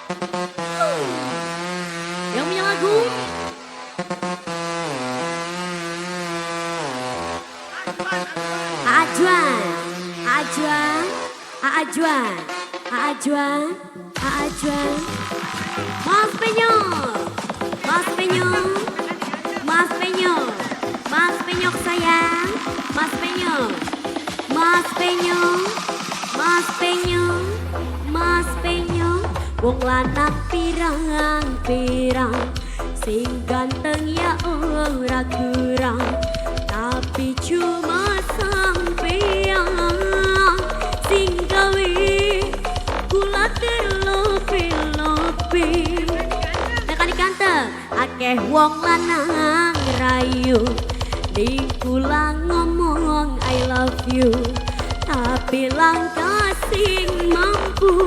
Yang punya lagu Ajuan, Ajuan, Ajuan, Ajuan, Ajuan. Mas Penyok, Mas Penyok, Mas Penyok, Mas Penyok sayang, Mas Penyok, Mas Penyok, Mas Penyok, Mas Penyok. Wong lanang pirang-pirang, sing ganteng ya ora kurang, tapi cuma sampeyan sing gawe kula terlope-lope. Mekanik ganteng, akeh wong lanang rayu, ning kula ngomong I love you, tapi langka sing mampu.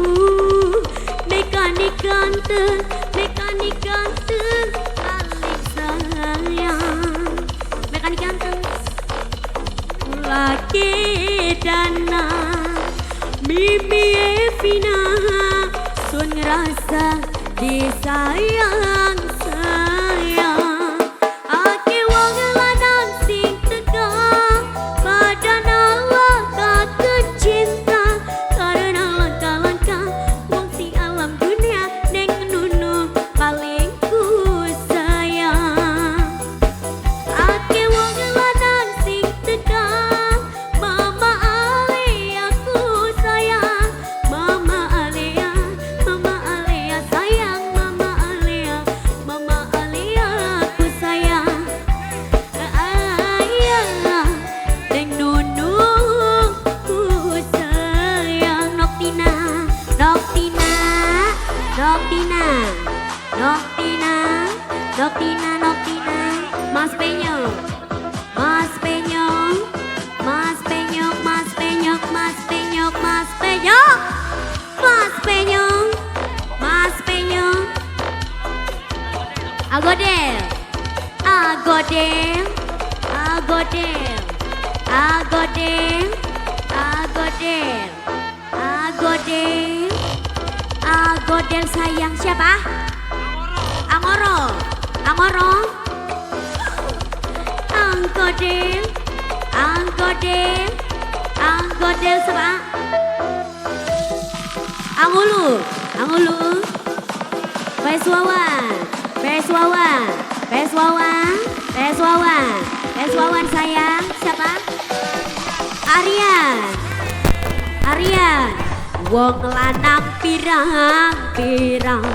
Mekanik ganteng, mekanik ganteng paling sayang. Mekanik ganteng, kula dana Mimi Evina, sun ngerasa disayang sayang. Akeh wong lanang sing teka, badan awak kakek cinta, karena langkah-langkah wong sing alam dunia neng nunu paling ku sayang. Akeh wong lanang sing teka, Mama Alia ku sayang, Mama Alia, Mama Alia sayang, Mama Alia, Mama Alia ku sayang. Ayah, neng nunu ku sayang. Noktina, Noktina, Noktina, Noktina, Noktina, Noktina. Mas Penyok, Mas Penyok, Mas Penyok, Mas Penyok, Mas Penyok, Mas Penyok, Mas Penyok, Mas Penyok. Agodel, Agodel, Agodel, Agodel, Agodel, Agodel, Agodel sayang siapa? Angoro, Angoro, Anggodel, Anggodel, Anggodel siapa? Angulu, Angulu, Peswawan, Peswawan, Peswawan, Peswawan, Peswawan sayang siapa? Aryan, Aryan. Wong lanang pirang-pirang,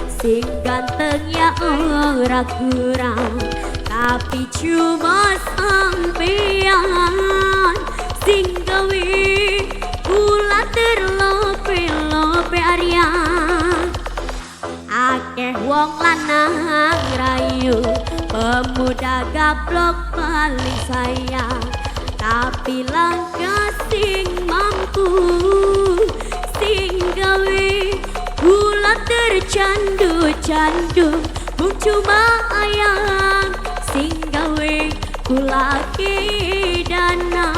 sing ganteng ya ora kurang, tapi cuma sampeyan sing gawe kula terlope-lope. Aryan. Akeh wong lanang rayu, pemuda gablok paling sayang, tapi langka sing mampu sing gawe kula tercandu-candu. Mung cuma ayang sing gawe kula kidana,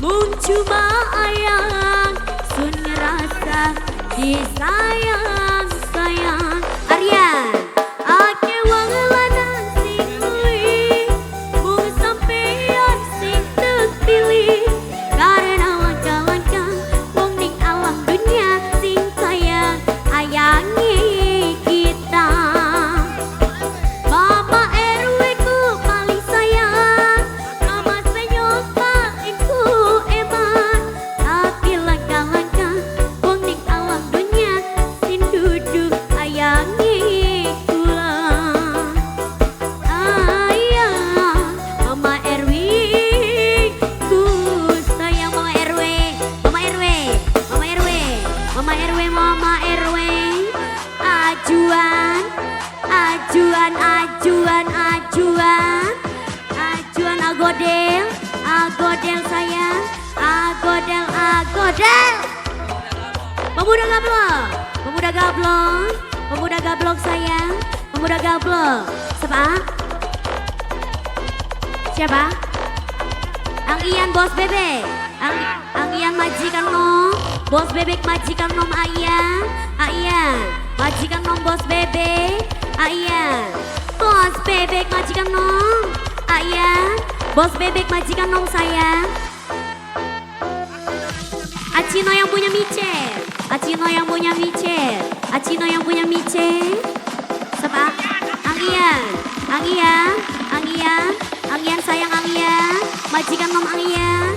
mung cuma ayang sun ngerasa disayang sayang. Aryan. Akeh wong lanang sing luwih, mung sampeyan sing terpilih, karena langkah-langkah wong ning alam dunia sing sayang ayangi kita. Mama RW ku paling sayang, Mama Senyok paling ku eman, tapi langkah-langkah wong ning alam dunia sing duduk ayangi kula. Ayah, Mama RW ku sayang. Mama RW, Mama RW, Mama RW, Mama RW, Mama RW. Ajuan, ajuan, ajuan, ajuan, ajuan. Agodel, agodel sayang, agodel, agodel. Pemuda gablok, pemuda gablok, pemuda gablok sayang, pemuda gablok. Siapa? Siapa? Ang Ian bos bebek, Ang Ian majikan nom, bos bebek majikan nom Ayah, Ayah. Majikan nom bos bebek, ayah. Bos bebek majikan nom, ayah. Bos bebek majikan nom sayang. Acino yang punya micet, Acino yang punya micet, Acino yang punya micet. Siapa? Angian, Angian, Angian, Angian sayang Angian, majikan nom Angian.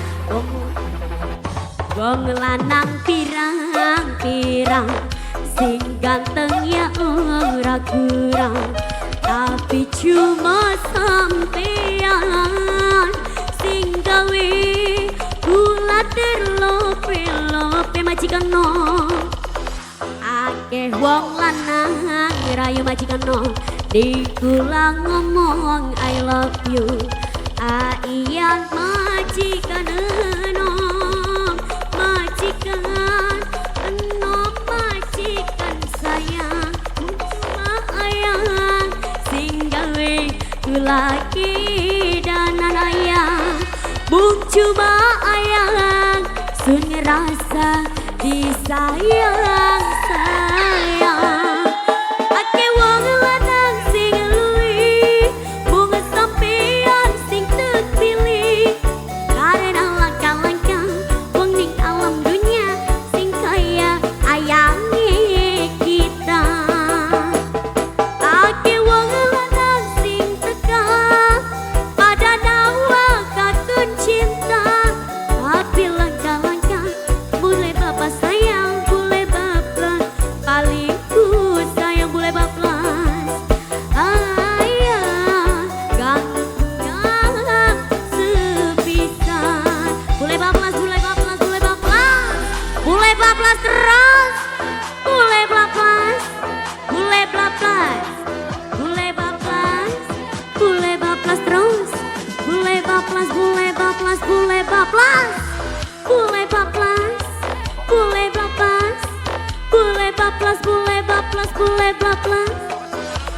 Wong lanang pirang-pirang, sing ganteng ya ora kurang, tapi cuma sampean sing gawe kula terlope-lope majikan no. Akeh wong lanang ngerayu majikan no, di kula ngomong I love you. Aiyan majikan enom, majikan enom, majikan sayang, cuma ayang sing gawe kula kidanan ayang, bung cuma ayang sun ngerasa disayang sayang. Akeh wong lanang sing luwih, mung sampeyan sing terpilih, karena langkah-langkah wong ning alam dunia sing kaya ayange kita. Akeh wong lanang sing teka pada nawakaken cinta, tapi langkah-langkah boleh bapak sayang, boleh bapak paling ku sayang, boleh bablas. Ayah ganteng sepisan, boleh bablas, boleh bablas, boleh bablas, boleh bablas terus, boleh bablas, boleh bablas, boleh bablas, boleh bablas terus, boleh bablas, boleh bablas, boleh bablas, boleh bablas, boleh bablas, boleh bablas, boleh bablas, boleh bablas.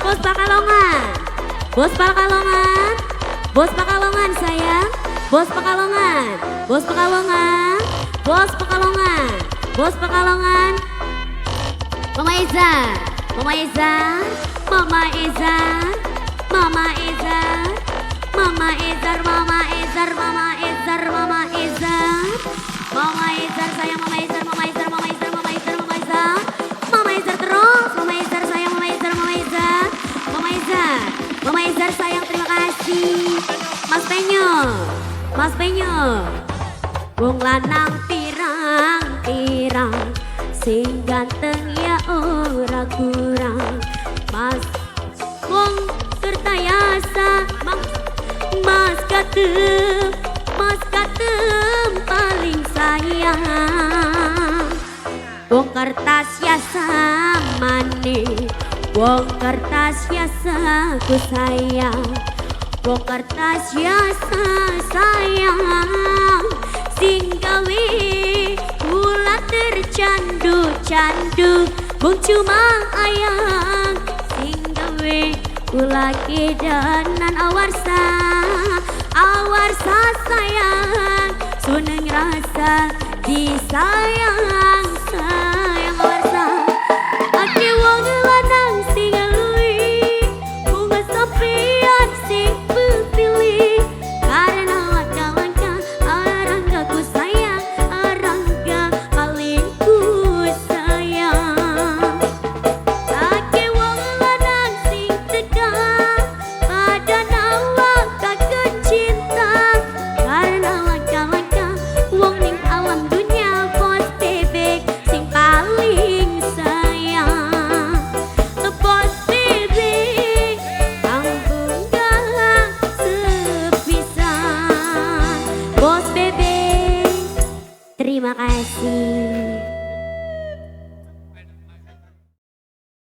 Bos Pekalongan, bos Pekalongan, bos Pekalongan sayang, bos Pekalongan, bos Pekalongan, bos Pekalongan, bos Pekalongan. Mama Eza, Mama Eza, Mama Eza, Mama Eza, Mama Ezar, Mama Ezar, Mama Ezar, Mama Ezar, Mama Ezar sayang, Mama Ezar, Mama Ezar, Mama Ezar, Mama Ezar, Mama Ezar, Mama Ezar terus, Mama Ezar sayang, Mama Ezar, Mama Ezar, Mama Ezar, Mama Ezar sayang, terima kasih. Mas Penyo, Mas Penyo, wong lanang pirang-pirang, sing ganteng ya ora kurang, Mas wong Kertayasa, Mas Mas Katem, Mas Katem paling sayang. Wong kertas ya samane, wong kertas ya ku sayang, wong kertas ya sayang, sing gawe kula tercandu-candu, mung cuma ayang sing gawe kula kedanan awarsa, awarsa sayang, suneng rasa disayang.